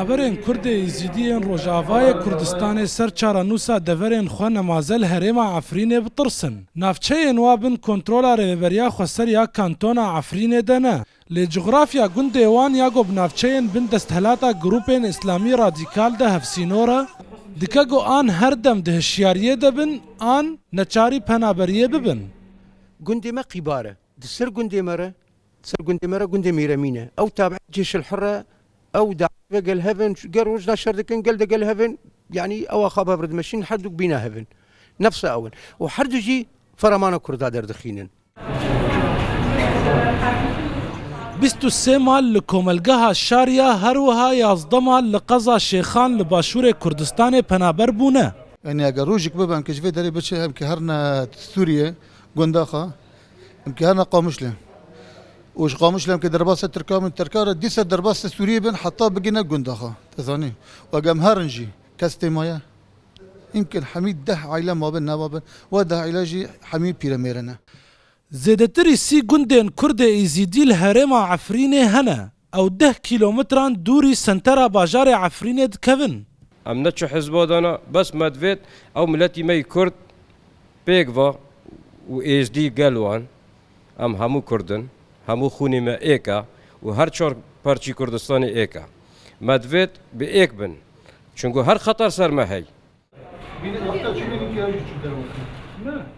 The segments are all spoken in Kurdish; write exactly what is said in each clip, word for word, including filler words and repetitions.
Penaberên Kurdê Êzîdî yên Rojavayê Kurdistanê ser çarenûsa deverên xwe nemaze li herêma Efrînê bitirsin. Navçeyên wa bin kontrola Rêveberiya Xweser ya Kantona Efrînê de ne. Lê cografya gundê wan ya ku bi navçeyên bin desthilata grûpên îslamî radîkal de hevsînor e, dike ku an her dem di hişyariyê de bin an neçarî penaberiyê bibin. Gundê me Qîbar e. Di ser gundê me re, di ser gundê me re gundê Mîremîn e. Ew tabiet Cêşil Hur e, ew daîş ve gel hev in, gel roj de şer dikin, gel de gel hev in. Yanî ew axa bev re dimeşîn, her du bîna hev in. Nefsa ew in. Û her du jî feramana Kurda derdixînin. Bîst û sê mal li komelgeha Şariya, her wiha yazdeh mal li qeza Şêxan li başûrê Kurdistanê penaber bûne. Yanî eger rojek bibe em ki ji vê derê biçe, em ki herine Sûriye, gunda xwe, em ki herine Qamişlê. Û ji Qamişlê em ki derbasa Tirka bin, Tirka re dîsa derbasa Sûriyê bin heta bigihine gunda xwe. Te zanî. Û eger em herin jî kes tê maye. Îmkin hemî deh aîle mabin, nemabin. Wa deh aîle jî hemî pîremêre ne. Zêdetirî sî gundên Kurdê Êzîdî li herêma Efrînê hene. Ew deh kîlometran dûrî sentera bajarê Efrînê dikevin. Em ne çi hizba de ne, bes me divêt ew miletî me yî Kurd pêk ve û Êzdî gel wan. Em hemû Kurd in, hemû xûnê me êk e û her çar parçî Kurdistanê êk e. Me divêt bi êk bin. Çunku her xeter ser me hey.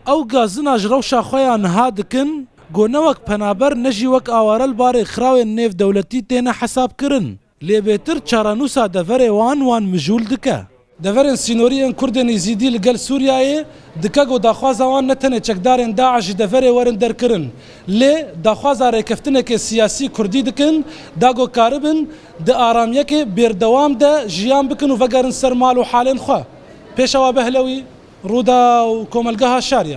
Ew gazina ji rewşa xwe ya niha dikin, ku ne wek penaber ne jî wek aware li ba rêkxirawên nêvdewletî têne hesabkirin. Lê bêtir çarenûsa deverê wan, wan mijûl dike. Deverên sînorî yên Kurdên Êzîdî li gel Sûriyeyê dike ku daxwaza wan ne tenê çekdarên DAIŞ ji deverê werin derkirin, lê daxwaza rêkeftinekê siyasî Kurdî dikin, da ku karibin di aramiyekê bêrdewam de jiyan bikin û vegerin ser mal û halên xwe. Pêşewa Behlewî, Rûdaw, Komelgeha Şariya.